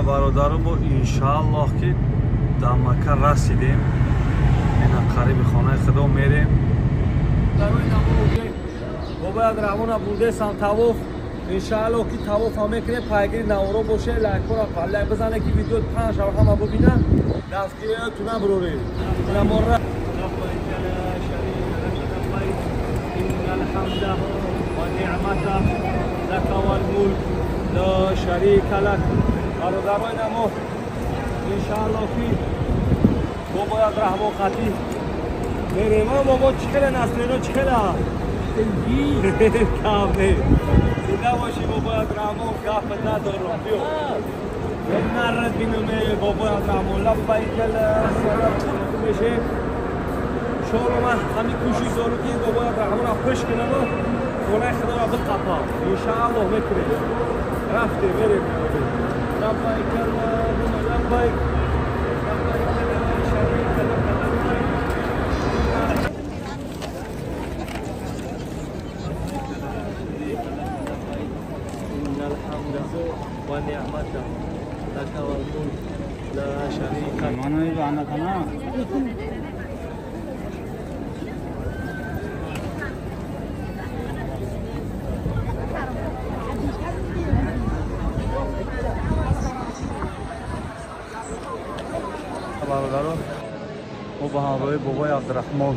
Бародаро, мо иншааллоҳ ки дар Макка расидем. Ина қариби хонаи Худо мерем. Бобои Раҳмона бурдесам тавоф. Иншааллоҳ ки тавоф ҳам мекунем. Пайгири наворо боше, лайкҳоро лайк бизане ки видео панҷ шава ҳама бубинанд. Дастгириятона буроред. لا شریک لک. برادرای نما انشاءالله که با باید رحمان قطعی بریم. بابا چی خیلی نسلینا چی خیلی کم نه زنده باشی. بابای رحمان گپ ندارم. بیا نرد بینمه بابای رحمان. لبیک میشه شما من همین کوشش دارم که بابای رحمان را پشت کنم و خونه خدا را بقپم. انشاءالله میکنیم. رفته بریم. لبیک اللهم لبیک لبیک لا شریک لک لبیک. ان الحمد ونعمة لك والملك لا شریک لک. бародаро, мо ба ҳамроҳи бобои Абдураҳмон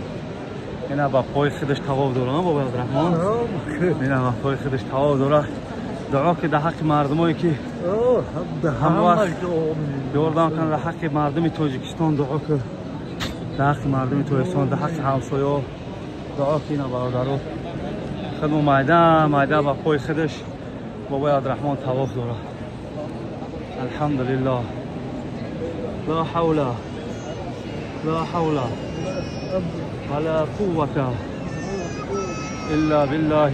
ина ба пои худаш тавоф дорам. Бобои Абдураҳмон ина ба пои худаш тавоф дора. Дуо ки дар ҳаққи мардумое ки ёрдам кунад, дар ҳаққи мардуми Тоҷикистон дуо ки, дар ҳаққи мардуми Тоҷикистон, дар ҳаққи ҳамсоё дуо ки. Ина бародаро, худмо майда майда ба пои худаш бобои Абдураҳмон тавоф дора. Алҳамдулиллоҳ. لا حول لا حول ولا قوة إلا بالله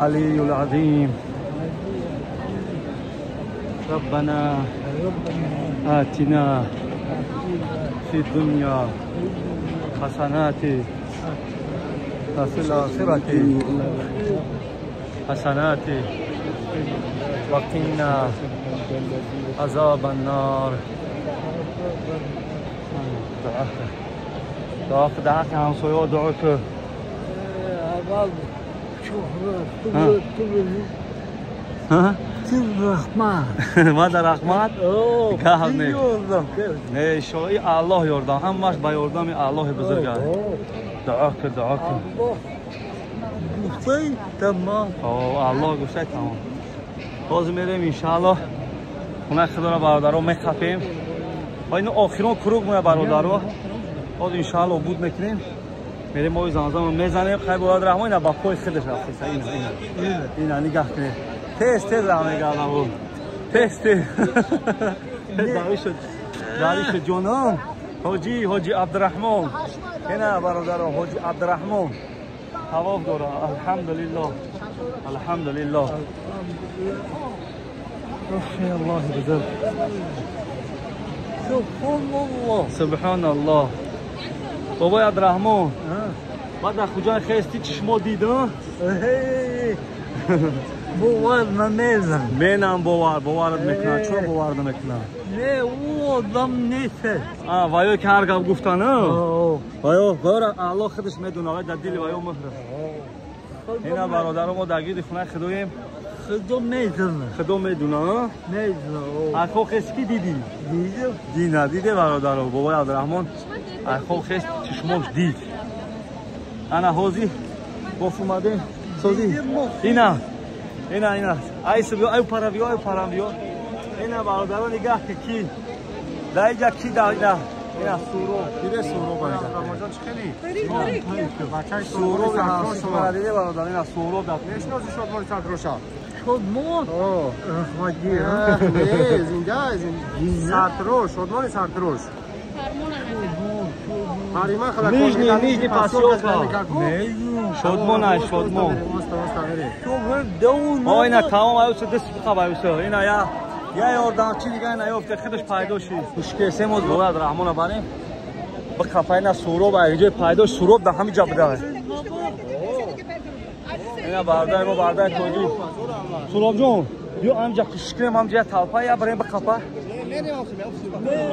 العلي العظيم. ربنا آتنا في الدنيا حسنات وفي الآخرة حسنات وقنا عذاب النار. دعا دعا که همسایه دعا که مادر رحمت نه شوی الله یاردم همش با یاردم الله بزرگ. دعا که دعا که تمام. الله گفته تمام. باز میریم انشاءالله خونه خدا را برادرها میخپیم. اینو آخرون کروگ مونه برادرها. باز انشاءالله بود میکنیم. میریم ما زمزم رو میزنیم. خیلی باید رحمان اینا با پای خودش رفته. اینا اینا اینا نگاه کنید. تیز تیز راه میگردم بود. تیز تیز. داریش جانم. حاجی عبدالرحمن. اینا برادرها حاجی عبدالرحمن. هوا داره. الحمدلله. الحمدلله. يا الله بزرگ. سبحان الله. سبحان الله. بابای عبدالرحمن بعد از کجا خستی چشما دیدم؟ باور نمیزم. منم باورت میکنم. چرا باور نمیکنم؟ نه او آدم نیست. وایو که هر گپ گفتن. وایو الله خودش میدونه. در دل وایو مهره. اینا برادرم ما در گیر خونه خداییم. خدا میدونه. خدا میدونه. میدونه. از خواب خستی دیدی؟ دیدم. دیدی ندیده برادر بابای عبدالرحمن از خواب خست چشماش دید. انا حوزی گفت اومده سوزی. اینا اینا اینا ایس بیا ای پارا بیا ای پارا بیا. اینا برادران نگاه کی در اینجا کی در اینا اینا سورو دیده سورو برادر. سورو برادر دیده برادر اینا سورو در نشناسی شد مال سرتروشا. شدمان رحمتی نه زنده سرتروش شدمان سرتروش. Нижний, нижний поселка. Шодмон ай, шодмон. О, ина тамом аюса даст бихаб аюса. Ина я я ёрдамчи дига ина ёфта худаш пайдо шид. Хушкесем оз бояд Раҳмона барем. Бихапа ина Суроб ай ҷой пайдо Суроб да ҳамин ҷа буда. Ина бардай мо бардай тоҷик. Суроб ҷон, Ё амҷа қишкирем, амҷа талпа, я барем бақапа.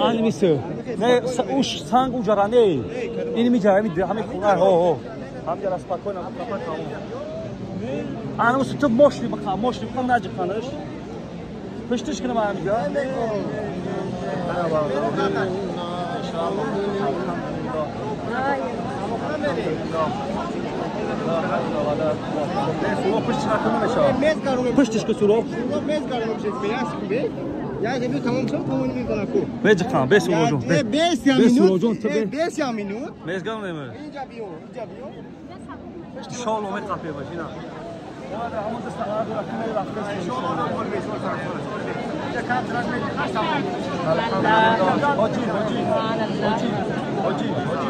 Ани мису. Не, уш санг уҷара не. Ини миҷа, ами ҳами хона, ҳо, ҳо. Амҷа распакойна бақапа тамом. Ана усу ту мошни бақа, мошни бақа наҷиқанаш. Пиштиш кунам амҷа. Пиштиш ки суроб. Беҷиқан, бе суроҷон. Бе суроҷон, Мезгам немӯ. Шоло меқапе башина. Ҳоҷи, ҳоҷи, ҳоҷи, ҳоҷи, ҳоҷи. Ҳоҷи, ҳоҷи.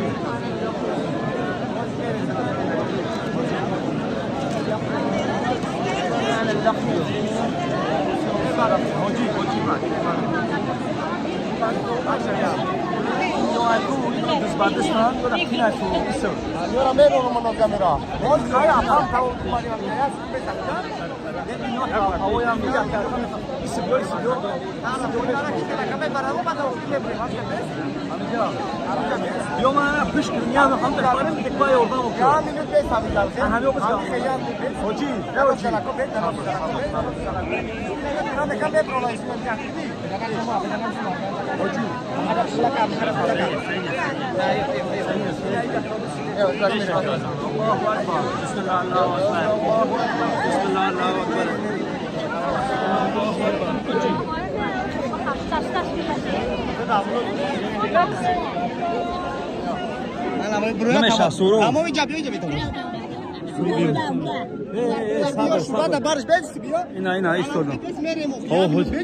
Ина, ина, истодам.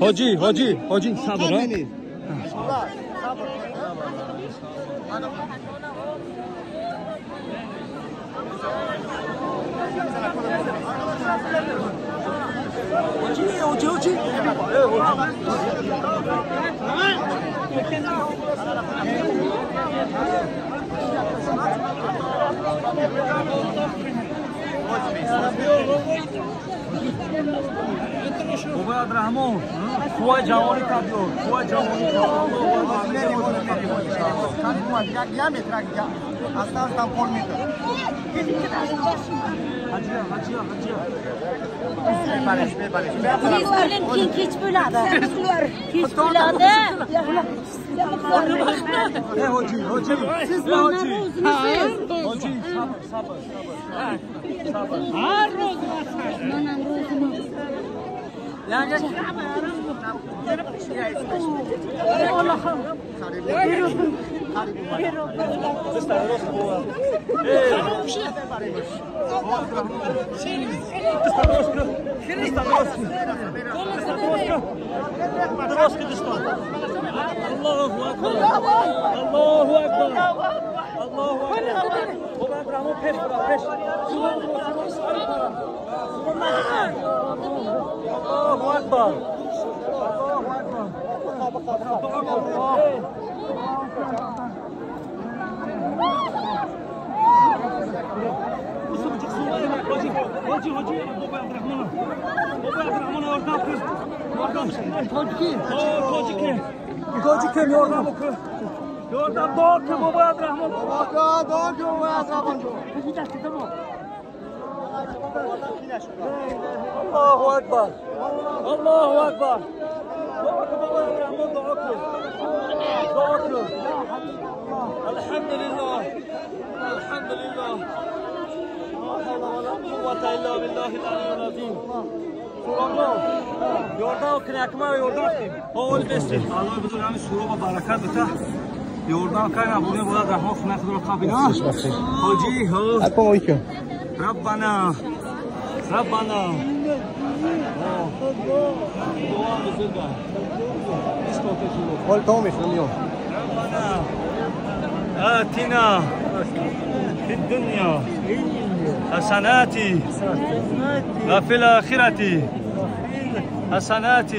Ҳоҷи, ҳоҷи, ҳоҷи, сабр. Ҳоҷи, ҳоҷи, ҳоҷи. Бобои Абдураҳмон, қувваи ҷавонӣ табиёр, қувваи ҷавонӣ. Ҳаҷия, ҳаҷия, ҳаҷия. Kech bo'ladi. Kech bo'ladi. Ҳоҷи, ҳоҷи. Siz mana o'zimisiz. Ҳоҷи, сабр, сабр, сабр. Har ro'z mana ro'zimiz. Allah'ım. Allahu Akbar. Allahu Akbar. Allahu Akbar. Allahu Akbar. Allahu Akbar. Allahu Akbar. Allahu Akbar. Alhamdulillah. Alhamdulillah. La havla ve la kuvvete illa billahil aliyyil azim. Yordan kınakma yordan. Oğul besin. Allah buzur hami sura barakat bita. Yordan kayna bunu bula rahmat xuna qabina. Hoji ho. Rabbana. Rabbana. Dua buzurga. ربنا آتنا في الدنيا حسنات وفي الآخرة حسنات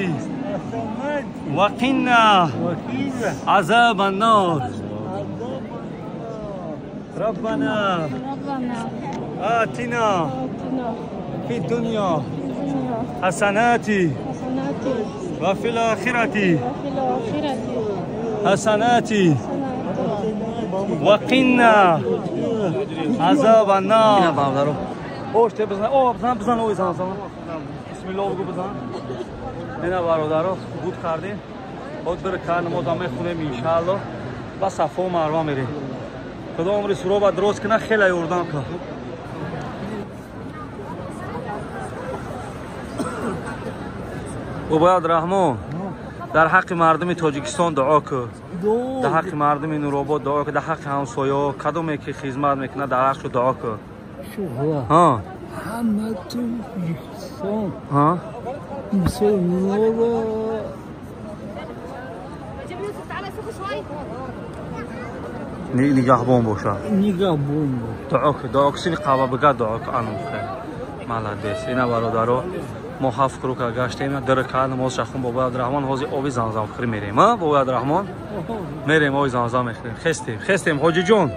وقنا عذاب النار. ربنا آتنا في الدنيا حسنات ва фил охирати ҳасанати ва қинна азобан нор. Ош те бизан, о бизан, бизан, ой замзам. Бисмиллоҳ бигӯ бизан. Ина бародаро буд кардем. Ҳод бир кар намозам мехонем иншааллоҳ. Ба Сафо Марва мерем. Худо умри суроба дроз кина, хеле ёрдам кар. Бобои Абдураҳмон, дар ҳаққи мардуми Тоҷикистон дуо кун. Дар ҳаққи мардуми Нуробод дуо кун, дар ҳаққи ҳамсояҳо, кадоме ки хизмат мекунад, дар ҳаққшо дуо кун. Шуҳра. Ҳама Тоҷикистон. Мусулмонро нигаҳбон бошад. Нигаҳбон бошад. Дуо кун, дуо кун, сини қаҳва бига дуо кун, анум хел. Молодец. Ина бародаро, мо ҳафт крука гаштем, дар ракъат намоз шахун бобои Абдураҳмон, ҳозир оби замзам хӯрӣ мерем, а бобои Абдураҳмон? Мерем оби замзам мехӯрем. Хестем, хестем ҳоҷиҷон.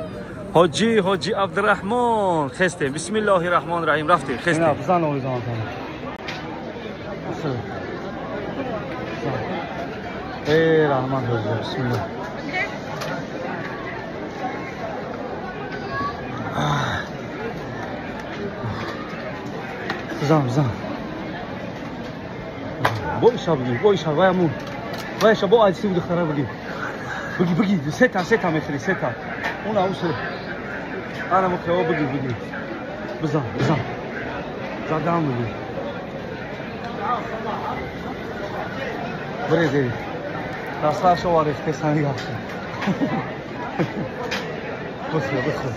Ҳоҷи, ҳоҷи Абдураҳмон, хестем. Бисмиллоҳир раҳмонир раҳим, рафтем, хестем. Бизан оби замзам. Эй раҳмат ҳоҷи, бисмиллоҳ. Бизан, бизан. Бо иша бигӣ, бо иша, вай амун. Вай иша, бо аҷиси буди хара бигӣ. Бигӣ, бигӣ, сета, сета мехӯрӣ, сета. Уна усе. Ана мухево бигӣ, бигӣ. Бизан, бизан. Задам бигӣ. Бирез, эй. Дастар шова рехте сани гашт. Бихӯр, бихӯр.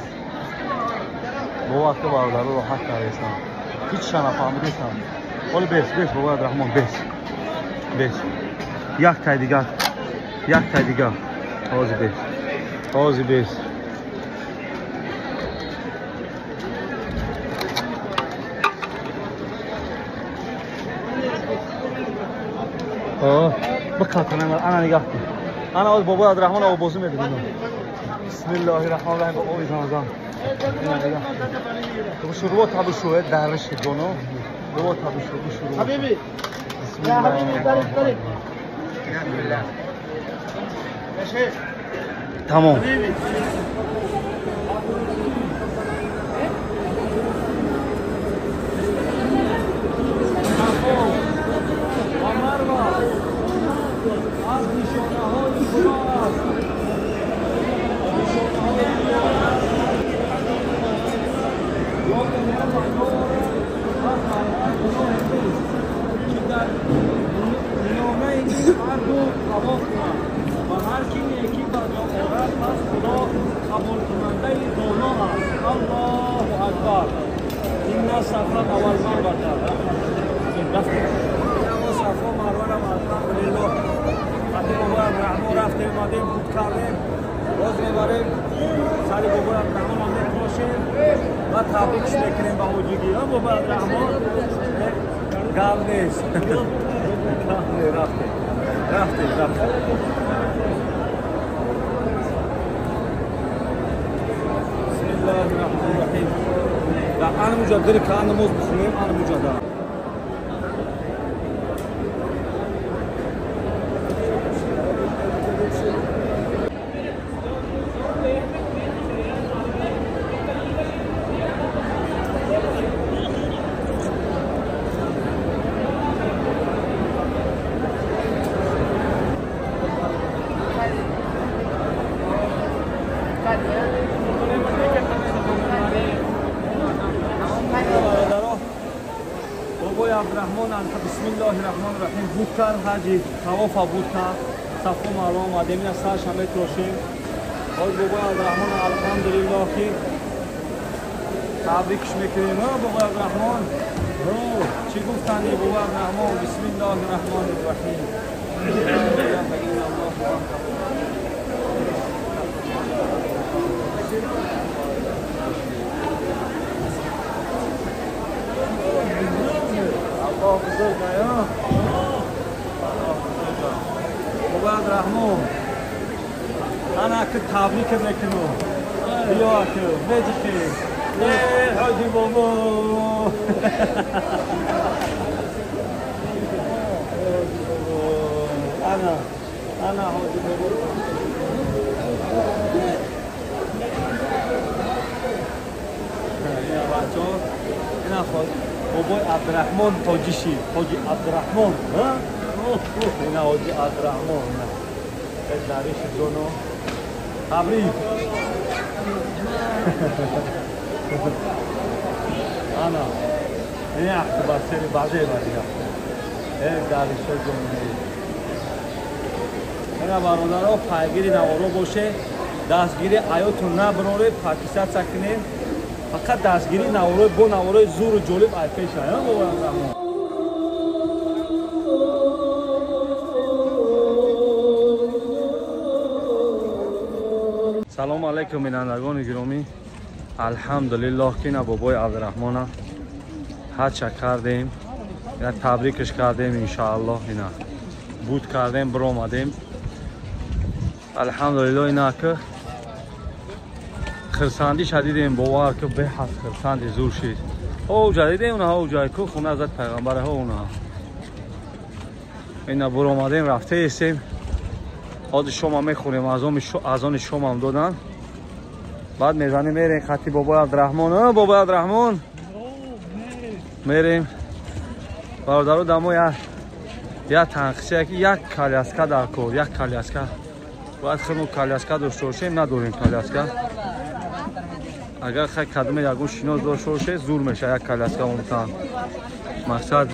Бо вақти бародаро роҳат кардесам. Ҳеҷ ша нафаҳмидесам. Оли бес, бес, бобои Абдураҳмон, бес. Бес. Як тай дигар. Як тай дигар. Ҳозир бес. Ҳозир бес. Бикатана, ана нигаҳ кун. Ана ҳозир бобои Абдураҳмон оббозӣ медиҳем. Бисмиллоҳир раҳмонир раҳим, оби замзам. Бушурво табушу, дариш ҷоно. Бобо табушу, бушурво. Ҳабиби. Я ҳабиби, барик, барик. Тамом. Аз нишонаҳои Худо аст. Нишонаҳои Худо аст. Ки дар миёнаи ин ҳар ду тавоф кунад ва ҳар ки некӣ ба ҷо орад, пас Худо қабулкунандаи доно аст. Аллоҳу акбар. Инна сафа аввал марвата. Сафо марварам алҳамдулиллоҳ. Қати бобои Абдураҳмон рафтем, омадем, буд кардем. Боз мебарем сари бобои Абдураҳмонам мепошем ва табрикш мекунем ба ҳоҷигӣ. Бобои Абдураҳмон гап нест. Рафтем, рафтем, рафтем. Бисмиллоҳир раҳмонир раҳим. Дар анамуҷа дири ка намоз бихонем, анамуҷа да. Бобои Абдураҳмон бисмиллоҳир раҳмонир раҳим буд кард ҳаҷи тавофа буд кард. Сафо Марва омадем, ина сарша метрошем. Ҳоз бобои Абдураҳмон алҳамдулиллоҳ ки табрикш мекунем. Бобои Абдураҳмон чӣ гуфтанди бобои Абдураҳмон? Бисмиллоҳир раҳмонир раҳим. Аллоҳ бузург ая. Аллоҳ бузург. Бобои Абдураҳмон ана ки табрик мекунам. Биё ки меҷихӣ. Ҳоҷи бобо. Ана ана ҳоҷи бобо. Ина бачаҳо, ина бобои Абдурахмон тоҷиши, ҳоҷи Абдурахмон, ҳа? Ина ҳоҷи Абдурахмон, ина. Дариши ҷоно. Табрик. Ана. Ина ахтибасери баъзе бадига. Даришо ҷоно. Ина бародаро, пайгири наворо боше, дастгири аётон набароред, подписаться кунед. Фақат дастгири наворои бо наворои зуру ҷолиб ай пеша, ҳа бобои Абдурахмон. Салому алайкум бинандагони гиромӣ. Алҳамдулиллоҳ ки ина бобои Абдурахмона ҳаҷа кардем, ина табрикаш кардем, иншааллоҳ ина буд кардем, биромадем. Алҳамдулиллоҳ ина ки хирсандӣ шадидем, бовар ки беҳад хирсанди зур шид. Ҳо дидем уна, ҳо ҷай ку хона зад пайғамбар, ҳо уна. Ина биромадем, рафтаестем. Ҳозир шома мехӯрем, азони шомам додан. Баъд мезанем, мерем хати бобои Абдурахмон. Бобои Абдурахмон мерем. Бародаро, дамо як танқисия ки як коляска дар кор, як коляска. Бояд худмо коляска дошта бошем, надорем коляска. Агар хай кадоме ягон шинос дошта боше, зур меша як коляска омтан. Мақсад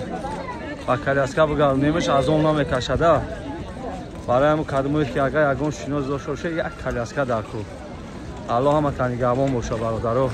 ба коляска бигардонемаш, азон намекашада. Барои ҳамн кадомое ки агар ягон шинос дошта боше, як коляска дар кор. Аллоҳ ҳаматан нигаҳбон боша, бародаро.